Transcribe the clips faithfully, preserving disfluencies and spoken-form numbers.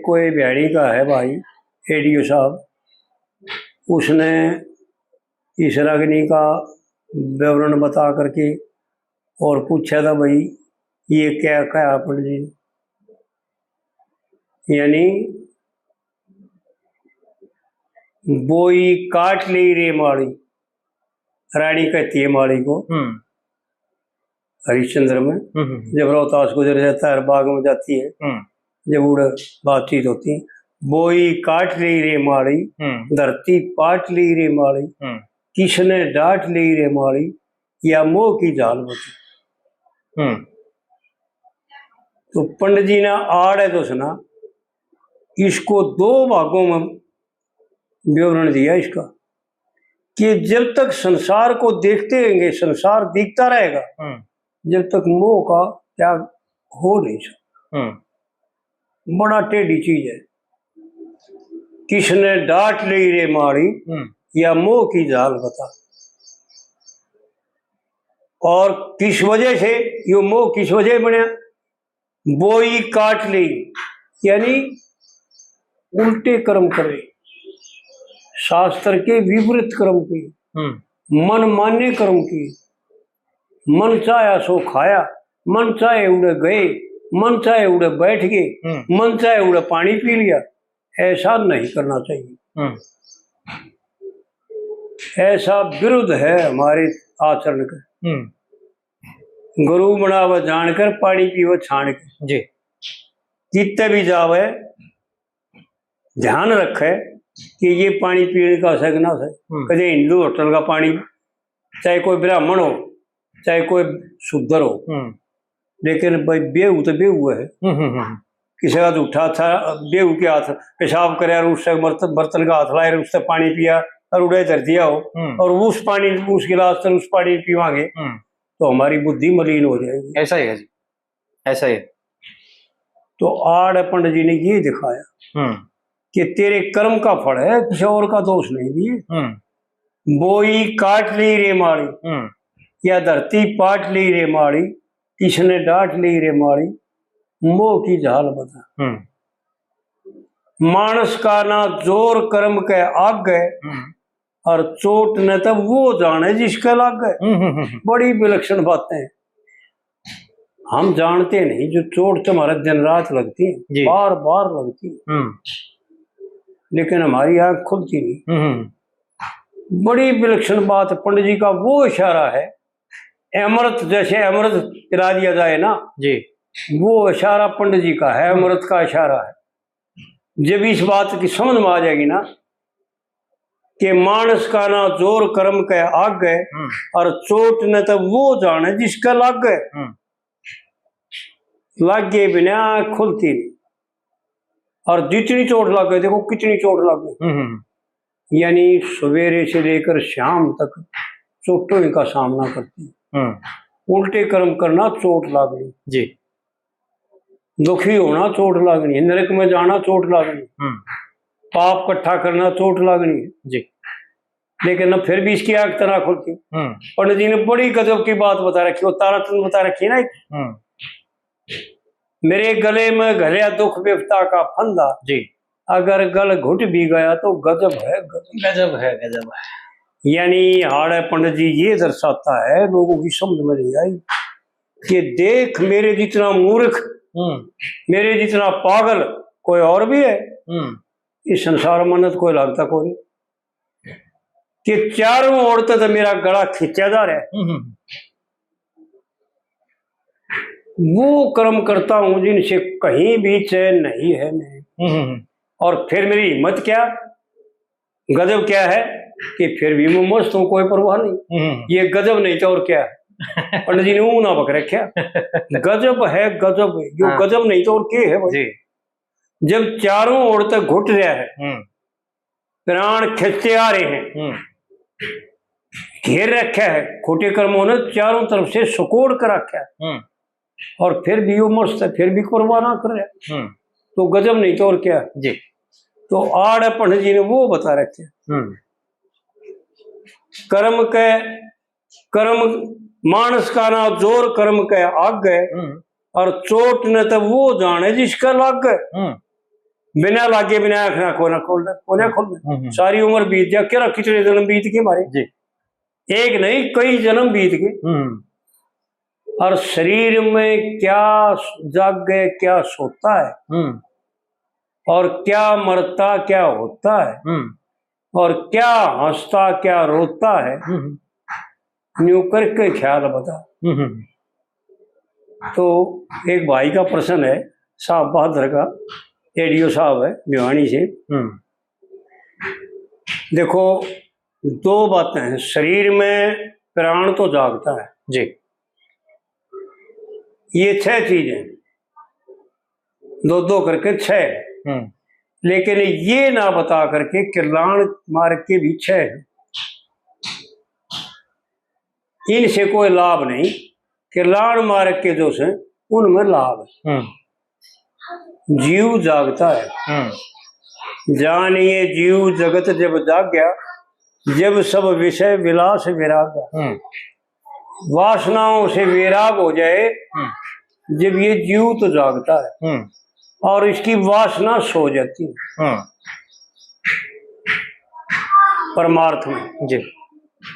कोई भैणी का है भाई, एडीओ साहब, उसने इस रागनी का विवरण बता करके और पूछा था, भाई, ये क्या कहा पंडित जी? यानी बोई काट ली रे माड़ी, रानी कहती है माड़ी को हम्म। हरिश्चंद्र में, हम्म, हम्म। जब रोहतास गुजर जाता है और बाग में जाती है, हम्म। जब उड़ बातचीत होती है, बोई काट ली रे माड़ी, हम्म। धरती पाट ली रे माड़ी, हम्म। किसने डांट ली रे माड़ी, या मोह की जाल बची। हम्म। तो पंडित जी ने आड़ है तो सुना, इसको दो भागों में विवरण दिया इसका, कि जब तक संसार को देखते रहेंगे, संसार दिखता रहेगा, हम्म। जब तक मोह का त्याग हो नहीं सकता। हम्म। बड़ा टेढ़ी चीज है। किसने डांट ली रे माड़ी, हम्म। या मोह की जाल बता। और किस वजह से यो मोह किस वजह बनया? बोई काट ली, यानी उल्टे कर्म करे, शास्त्र के विपरीत कर्म किए, हम्म। मन माने कर्म किए, मन चाहा सो खाया, मन चाहे उड़े गए, मन चाहे उड़े बैठ गए, हम्म। मन चाहे उड़े पानी पी लिया। ऐसा नहीं करना चाहिए। हम्म। ऐसा विरुद्ध है हमारे आचरण का। हम्म। गुरु बनावे जान कर, पानी पीवे छान के। जी। जितने भी जावे, ध्यान रखे कि ये पानी पीने का सै कि ना सै। हम्म। कदे हिंदू होटल का पानी, चाहे कोई ब्राह्मण हो, चाहे कोई शूद्र हो, हम्म। लेकिन भाई बेहू तो बेहू है। हम्म, हम्म, हम्म। किसी का जूठा था, बेहू के हाथ पेशाब करे और उससे बर्त-, बर्तन का हाथ लाए और उससे पानी पिया और उड़े धर दिया हो, हम्म। और उस पानी, उस गिलास से उस पानी पीवांगे, हम्म। तो हमारी बुद्धि मलिन हो जाएगी। ऐसा ही है जी, ऐसा ही है। तो आड़ पंडित जी ने ये दिखाया हम्म। कि तेरे कर्म का फल है, किसी और का दोष नहीं भी। हम्म। बोई काट ली रे माड़ी, हम्म। या धरती पाट ली रे माड़ी, किसने डांट ली रे माड़ी, मोह की झाल बता। हम्म। मानस का ना जोर कर्म के आगे, हम्म। और चोट ने तो वो जाने जिसके लागे। हम्म, हम्म, हम्म। बड़ी विलक्षण बातें। हम जानते नहीं, जो चोट तो हमारे दिन रात लगती है, जी। बार बार लगती है, हम्म। लेकिन हमारी आंख खुलती नहीं। हम्म, हम्म। बड़ी विलक्षण बात, पंडित जी का वो इशारा है, अमृत जैसे अमृत पिला दिया जाए ना, जी। वो इशारा पंडित जी का है, हम्म। अमृत का इशारा है। जब इस बात की समझ में आ जाएगी ना कि मानस का ना जोर कर्म के आगे, हम्म। और चोट ने तो वो जाने जिसके लागे। हम्म। लागे बिना खुलती नहीं। और जितनी चोट लागे, देखो कितनी चोट लागे। हम्म, हम्म। यानी सवेरे से लेकर शाम तक चोटों का सामना करती। हम्म। उल्टे कर्म करना चोट लागनी। जी। दुखी होना चोट लागनी, नरक में जाना चोट लागनी, हम्म। पाप इकट्ठा करना चोट लागनी। जी। लेकिन अब फिर भी इसकी आंख तना खुलती। हम्म। पंडित जी ने बड़ी गजब की बात बता रखी, वो तारा चंद बता रखी है ना, हम्म। मेरे गले में घलिया दुख विपता का फंदा। जी। अगर गल घुट भी गया तो गजब है, गजब। गजब है, गजब है। यानी हाड़े पंडित जी ये दर्शाता है, लोगों की समझ में नहीं आई कि देख, मेरे जितना मूर्ख, हम्म। मेरे जितना पागल कोई और भी है? हम्म। इस संसार में तो कोई लागता कोई नहीं। कि चारों ओर तै तो मेरा गला खींचा जा रहा है। हम्म, हम्म। वो कर्म करता हूं जिनसे कहीं भी चैन नहीं है मैं। हम्म, हम्म। और फिर मेरी हिम्मत क्या, गजब क्या है कि फिर भी मैं मस्त हूं, कोई परवाह नहीं। हम्म। ये गजब नहीं तो और क्या है? पंडित जी ने ऊना बक रखा। गजब है, गजब। जो हाँ। गजब नहीं तो और के है भाई? जी। जब चारों ओर तक घुट रहा है, हम्म। प्राण खींचते आ रहे हैं, हम्म। घेर रखा है, खोटे कर्मों ने चारों तरफ से सकोड़ कर रखा है, हम्म। और फिर भी वो मस्त है, फिर भी परवाह ना कर रहा है। हम्म। तो गजब नहीं तो और क्या? जी। तो आड़ पंडित जी ने वो बता रखे। हम्म। कर्म के, कर्म, मानस का ना जोर कर्म के आगे, हम्म। और चोट ने तो वो जाने जिसका लागे। हम्म। बिना लागे, बिना आँख ना खोलना, खोलना, कोने खोलना। हम्म, हम्म। सारी उम्र बीत जा, क्या कितने जन्म बीत गए हमारे? जी। एक नहीं, कई जन्म बीत गए। हम्म। और शरीर में क्या जागे, क्या सोता है, हम्म। और क्या मरता, क्या होता है, हम्म। और क्या हंसता, क्या रोता है, हम्म। न्यू करके ख्याल बता। हम्म। तो एक भाई का प्रश्न है, साहब बहादुर का, एडीओ साहब है भिवानी से। हम्म। देखो, दो बातें हैं। शरीर में प्राण तो जागता है जी, ये छह चीजें, दो दो करके छह। हम्म। लेकिन ये ना बता करके किरलाण मार के भी छह हैं, इनसे कोई लाभ नहीं। किरलाण मार के जो से उनमें लाभ है। हम्म। जीव जागता है। हम्म। जानिए जीव जगत जब जाग्या, जब सब विषय विलास विराग। हम्म। वासनाओं से वैराग हो जाए, हम्म। जब ये जीव तो जागता है हम्म। और इसकी वासना सो जाती है। हम्म। परमार्थ में जी।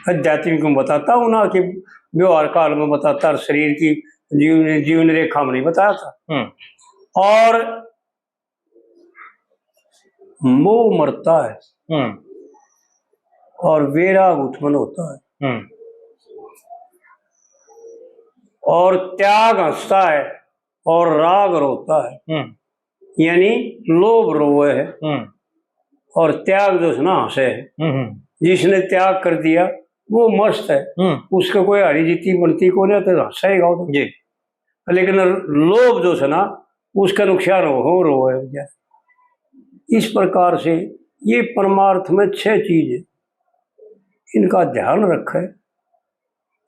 आध्यात्मिक में बताता हूँ ना, कि व्यवहार काल में बताता, और शरीर की जीवन, जीवन रेखा में नहीं बताया था। हम्म। और मोह मरता है हम्म। और वैराग उत्पन्न होता है हम्म। और त्याग हंसता है और राग रोता है। हम्म। यानी लोभ रोवे है हम्म। और त्याग जो है ना हंसे है। हम्म, हम्म। जिसने त्याग कर दिया वो मस्त है, हम्म। उसका कोई हारी जीती बनती को नहीं, तो हंसेगा वो तो। जी। लेकिन लोभ जो है ना, उसका नुकसान हो, हो रहा है। इस प्रकार से ये परमार्थ में छह चीज है, इनका ध्यान रखें।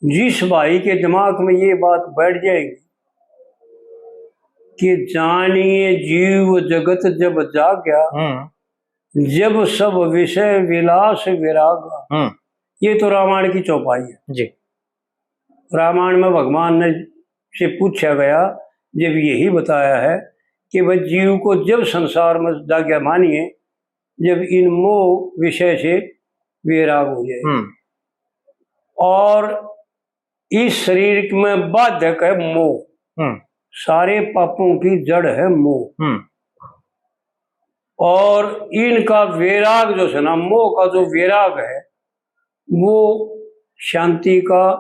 जिस भाई के दिमाग में ये बात बैठ जाएगी कि जानिए जीव जगत जब जाग्या, हम्म। जब सब विषय विलास विराग, हम्म। ये तो रामायण की चौपाई है जी। रामायण में भगवान ने से पूछा गया, जब यही बताया है कि भाई जीव को जब संसार में जाग्या मानिए, जब इन मोह विषय से वैराग हो जाए। हम्म। और इस शरीर में बाधक है मोह। हम्म। सारे पापों की जड़ है मोह। हम्म। और इनका वैराग जो है ना, मोह का जो वैराग है, वो शांति का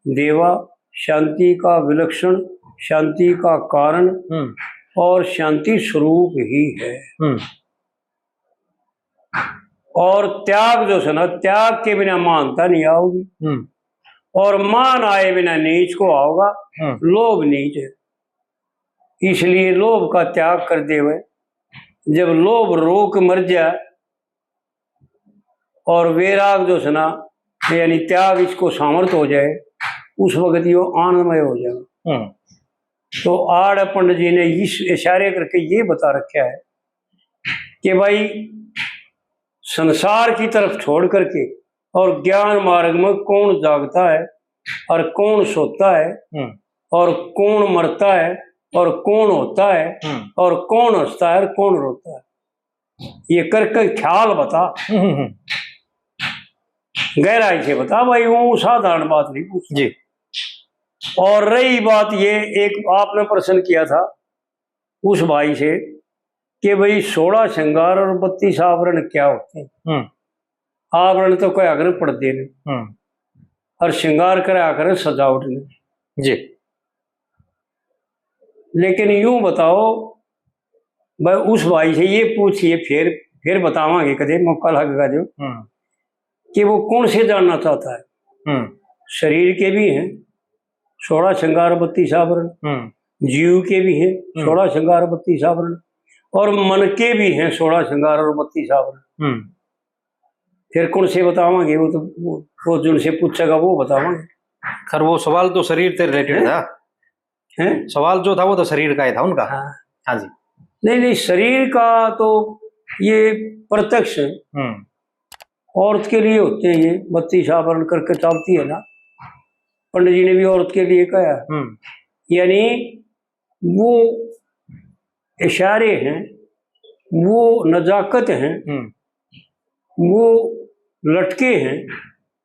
देवा, शांति का विलक्षण, शांति का कारण हम्म। और शांति स्वरूप ही है। हम्म। और त्याग जो है ना, त्याग के बिना महानता नहीं आओगी। हम्म। और मान आए बिना नीच को आओगा, हम्म। लोभ नीच है। इसलिए लोभ का त्याग कर देवे। जब लोभ रोक मर जाए और वैराग जो है ना, यानी त्याग इसको सामर्थ हो जाए, उस वक्त यो आनंदमय हो जाए। हम्म। तो आड़ पंडित जी ने इस इशारे करके ये बता रखा है कि भाई, संसार की तरफ छोड़ करके और ज्ञान मार्ग में कौन जागता है और कौन सोता है, हम्म। और कौन मरता है और कौन होता है, हम्म। और कौन हंसता है और कौन रोता है, ये करके ख्याल बता। हम्म, हम्म, हम्म। गहराई से बता भाई, वो साधारण बात नहीं पूछ। जी। और रही बात ये, एक आपने प्रश्न किया था उस भाई से कि भाई, सोलह श्रृंगार और बत्तीस आवरण क्या होते हैं? हम्म। आवरण तो कहा करें पर्दे ने, हम्म। और श्रृंगार करा करें सजावट ने। जी। लेकिन यूं बताओ भाई, उस भाई से ये पूछिए, फिर, फिर बतावांगे कदे मौका लगेगा जो, हम्म। कि वो कौन से जानना चाहता है। हम्म। शरीर के भी हैं सोलह श्रृंगार बत्तीस आवरण, हम्म। जीव के भी हैं हम्म। सोलह श्रृंगार बत्तीस आवरण, और मन के भी हैं सोलह श्रृंगार और बत्तीस आवरण। हम्म। फिर कौन से बतावांगे, वो तो, वो, वो जिनसे पूछेगा वो बतावांगे। खैर, वो सवाल तो शरीर से रिलेटेड हैं? था। हैं? सवाल जो था वो तो शरीर का ही था उनका। हाँ। हाँ जी। नहीं, नहीं, शरीर का तो ये प्रत्यक्ष है। हम्म। औरत के लिए होते हैं, ये बत्तीस आवरण करके चलती है ना, पंडित जी ने भी औरत के लिए कहा। हम्म। यानी वो इशारे हैं, वो नजाकत हैं, हम्म। वो लटके हैं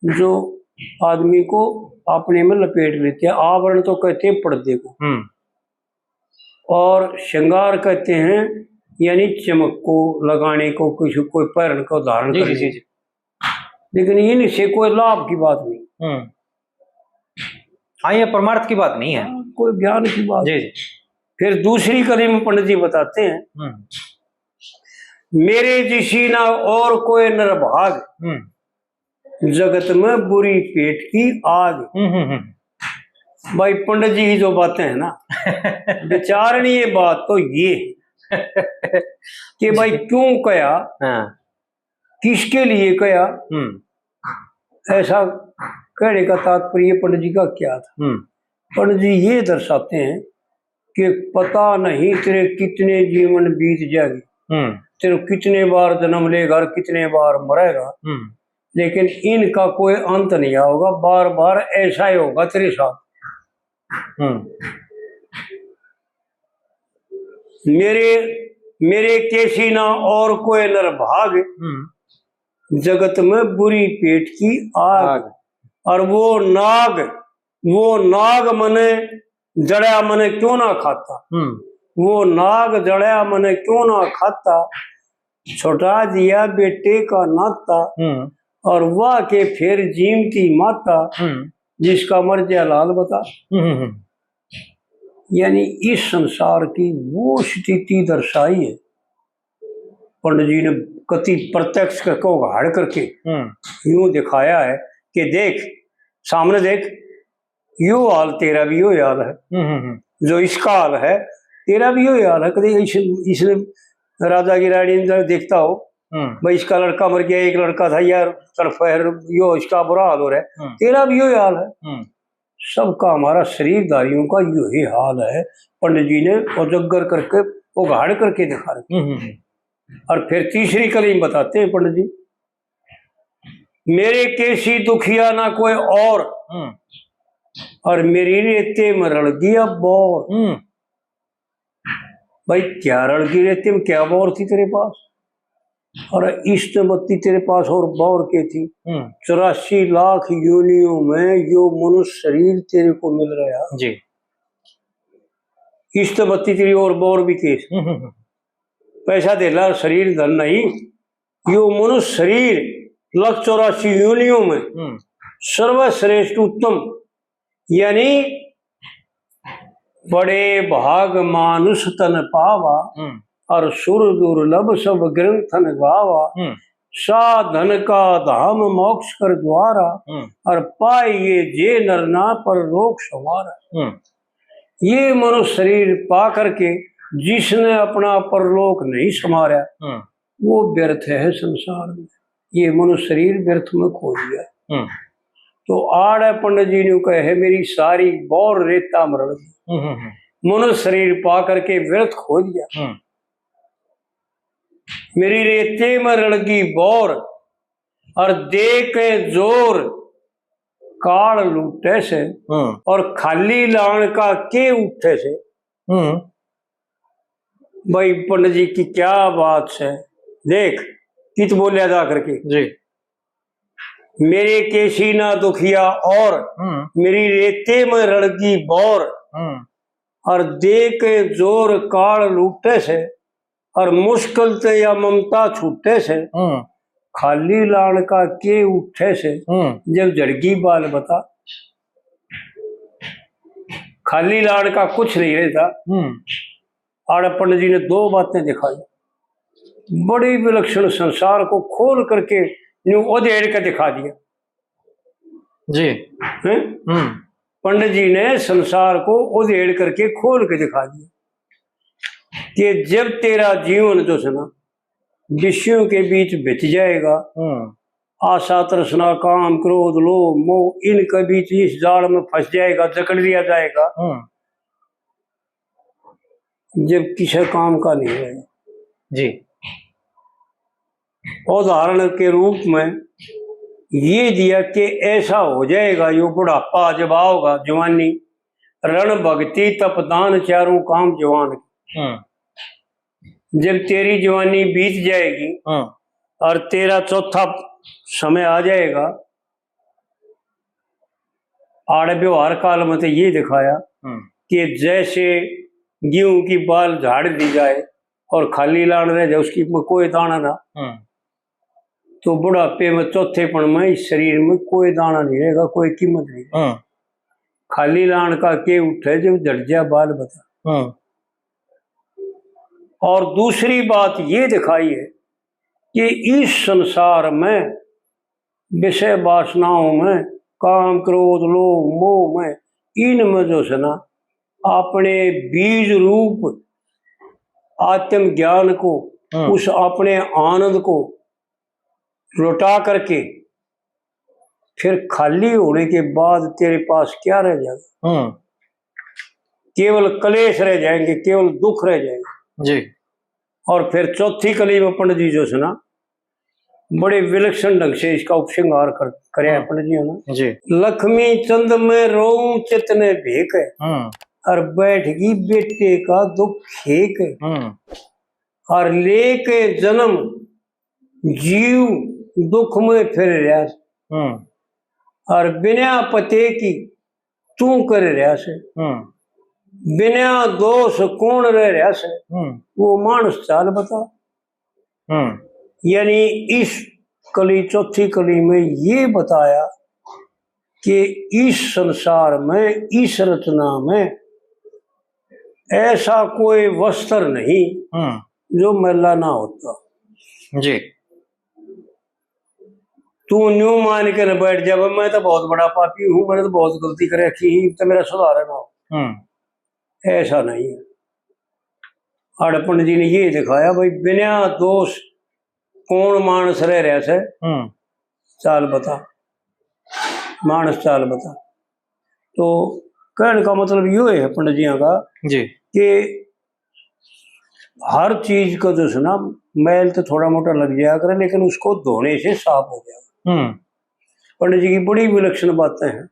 जो आदमी को अपने में लपेट लेते हैं। आवरण तो कहते हैं पर्दे को, हम्म। और श्रृंगार कहते हैं यानी चमक को लगाने को, किसी कोई पहन को धारण जी, जी, करने जी, को। जी। लेकिन इनसे कोई लाभ की बात नहीं। हम्म। हाँ, ये परमार्थ की बात नहीं है। हाँ, कोई ज्ञान की बात जी, नहीं। जी। फिर दूसरी कली में पंडित जी बताते हैं, हम्म। मेरे जिसी ना और कोई नरभाग, हम्म। जगत में बुरी पेट की आग। हम्म, हम्म, हम्म। भाई पंडित जी की जो बातें हैं ना, विचारणीय बात तो ये है कि भाई क्यों कहा, हाँ। किसके लिए कहा, हम्म। ऐसा कहने का तात्पर्य पंडित जी का क्या था? हम्म। पंडित जी ये दर्शाते हैं कि पता नहीं तेरे कितने जीवन बीत जाएगी, हम्म। तेरे कितने बार जन्म लेगा और कितने बार मरेगा, हम्म। लेकिन इनका कोई अंत नहीं आओगा, बार बार ऐसा ही होगा तेरे साथ। हम्म। मेरे, मेरे केसी ना और कोई नरभाग, हम्म। जगत में बुरी पेट की आग। आग। और वो नाग, वो नाग मने जड़ा मने क्यों ना खाता, हम्म। वो नाग जड़ा मने क्यों ना खाता, छुटा दिया बेटे का नाता, हम्म। और वाह के फिर जीमती माता, हम्म। जिसका मर गया लाल बता। हम्म, हम्म, हम्म। यानी इस संसार की वो स्थिति दर्शाई है। पंडित जी ने कति प्रत्यक्ष करके उघाड़ करके हम्म। यूं दिखाया है कि देख, सामने देख, यो हाल तेरा भी यो हाल है, हम्म, हम्म, हम्म। जो इसका हाल है, तेरा भी यो हाल है। कभी इस, इसने राजा की रानी ने देखता हो, हम्म। भाई, इसका लड़का मर गया, एक लड़का था यार, तड़फा है, यो इसका बुरा हाल हो रहा है, हम्म। तेरा भी यो हाल है। हम्म। सबका, हमारा शरीरधारियों का यही हाल है। पंडित जी ने उजागर करके, उघाड़ करके दिखा रखा। हम्म, हम्म, हम्म। और फिर तीसरी कली में बताते हैं पंडित जी, मेरे केसी दुखिया ना कोई और, हम्म। और मेरी रेते में रल गया बौर। हम्म। भाई, क्या रल गई रेते में, क्या बौर थी तेरे पास? और इस बत्ती तेरे पास और बौर के थी? हम्म। चौरासी लाख योनियों में यो मनुष्य शरीर तेरे को मिल रहा। जी। इस बत्ती तेरी और बौर भी के। हम्म, हम्म, हम्म। पैसा धेला, शरीर धन नहीं, यो मनुष्य शरीर लाख चौरासी योनियों में हम्म। सर्वश्रेष्ठ उत्तम, यानी बड़े भाग मानुष तन पावा, हम्म। और सुर दुर्लभ सब ग्रंथन गावा। हम्म। साधन का धाम मोक्ष कर द्वारा, हम्म। और पाए ये जे नर ना परलोक संवारा। हम्म। ये मनुष्य शरीर पा करके जिसने अपना परलोक नहीं संवारा, हम्म। वो व्यर्थ है संसार में। ये मनुष्य शरीर व्यर्थ में खो दिया। हम्म। तो आड़े पंडित जी ने कहे, मेरी सारी बौर रेता में रल गई। हम्म, हम्म, हम्म। मनुष्य शरीर पा करके व्यर्थ खो दिया। हम्म। मेरी रेते में रल गई बौर, और दे के जोर काल लूटे से, हम्म। और खाली लान का के उठे से। हम्म। भाई पंडित जी की क्या बात है, देख कित बोलिया जा करके। जी। मेरे केसी ना दुखिया और, हम्म। मेरी रेते में रल गई बौर, हम्म। और दे के जोर काल लूटे से, और मुश्किल ते या ममता छूटे से, हम्म। खाली लान का के उठे से, हम्म। जब झड़गी बाल बता। खाली लान का कुछ नहीं रहता। हम्म। आड़े पंडित जी ने दो बातें दिखाई, बड़ी विलक्षण, संसार को खोल करके न्यू उधेड़ के दिखा दिया। जी। हैं? हम्म। पंडित जी ने संसार को उधेड़ करके खोल के दिखा दिया कि जब तेरा जीवन जो है ना विषयों के बीच बित जाएगा, हम्म। आशा, तृष्णा, काम, क्रोध, लोभ, मोह, इनके बीच इस जाल में फंस जाएगा, जकड़ लिया जाएगा, हम्म। जब किसी काम का नहीं रहेगा। जी। उदाहरण के रूप में ये दिया कि ऐसा हो जाएगा, यो बुढ़ापा जब आओगा, जवानी, रण भक्ति तप दान चारों काम जवान। हम्म। जब तेरी जवानी बीत जाएगी हम्म। और तेरा चौथा समय आ जाएगा, आड़े व्यवहार काल में तो ये दिखाया हम्म। कि जैसे गेहूं की बाल झाड़ दी जाए और खाली लान रह जाए, उसकी में कोई दाना ना, हम्म। तो बुढ़ापे में, चौथेपन में इस शरीर में कोई दाना नहीं रहेगा, कोई कीमत नहीं रहेगी। हम्म। खाली लान का के उठे जो झड़ जा बाल बता। हम्म। और दूसरी बात ये दिखाई है कि इस संसार में विषय वासनाओं में, काम, क्रोध, लोभ, मोह में, इनमें जो है ना, अपने बीज रूप आत्म ज्ञान को, हम्म। उस अपने आनंद को लुटा करके फिर खाली होने के बाद तेरे पास क्या रह जाएगा? हम्म। केवल कलेश रह जाएंगे, केवल दुख रह जाएंगे। जी। और फिर चौथी कली में पंडित जी जो है ना, बड़े विलक्षण ढंग से इसका उपसंहार कर, करे हैं हाँ। पंडित जी ने। जी। लक्ष्मी चंद में रोऊं चित ने भेक, हम्म। और बैठ गई बेटे का दुख खेक, हम्म। और लेके जन्म जीव दुख में फिर रहा से। हम्म। और बिना पते की तू कर रहा से। हम्म। बिना दोष कौन रह रहा से? हम्म। वो मानस चाल बता। हम्म। यानी इस कली, चौथी कली में ये बताया कि इस संसार में, इस रचना में ऐसा कोई वस्त्र नहीं हम्म। जो मैला ना होता। जी। तू न्यू मान के न बैठ जा, "भाई, मैं तो बहुत बड़ा पापी हूँ, मैंने तो बहुत गलती कर रखी है, तो मेरा सुधार ना हो।" हम्म। ऐसा नहीं है। अड़पण जी ने ये दिखाया, भाई, बिना दोष कौन मानस रह रहा से? हम्म। चाल बता, मानस चाल बता। तो कहने का मतलब यो है पंडित जियां का जी। कि हर चीज का जो है ना, मैल तो थोड़ा मोटा लग जाया करे, लेकिन उसको धोने से साफ हो जाएगा। हम्म। पंडित जी की बड़ी विलक्षण बातें हैं।